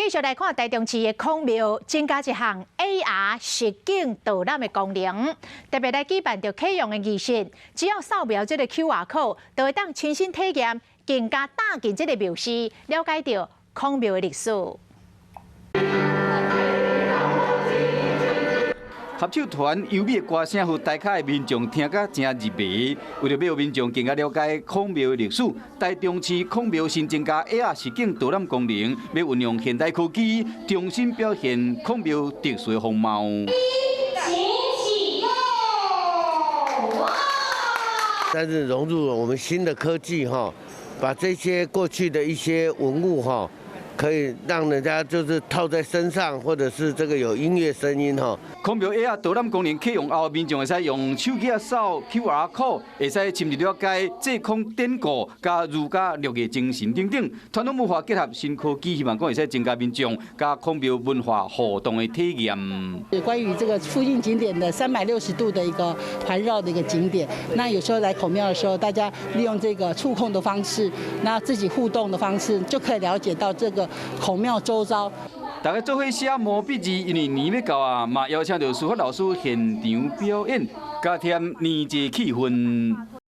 繼續來看台中市的孔廟增加一項 AR 實景導覽的功能，特別來舉辦著啟用的儀式，只要掃描這個 QR code，就會當親身體驗，更加踏進這個廟寺，了解著孔廟的歷史。合唱團優美的歌聲，予台下的民眾聽甲誠入迷。為著欲予民眾更加了解孔廟的歷史，台中市孔廟新增加 AR 實景導覽功能，欲運用現代科技，重新表現孔廟特殊的風貌。請啟動！但是融入了我們新的科技哈，把這些過去的一些文物哈，可以讓人家就是套在身上，或者是這個有音樂聲音哈。孔廟 AR 導覽功能啟用後，民眾會使用手機仔掃 QR code，會使深入了解祭孔典故、佮儒家六藝精神等等。傳統文化結合新科技，希望講會使增加民眾佮孔廟文化互動的體驗。關於這個附近景點的360度的一個環繞的一個景點，那有時候來孔廟的時候，大家利用這個觸控的方式，那自己互動的方式，就可以了解到這個孔廟周遭。大家做伙寫毛筆字，因為年欲到啊，嘛邀請著書法老師現場表演，加添年節氣氛。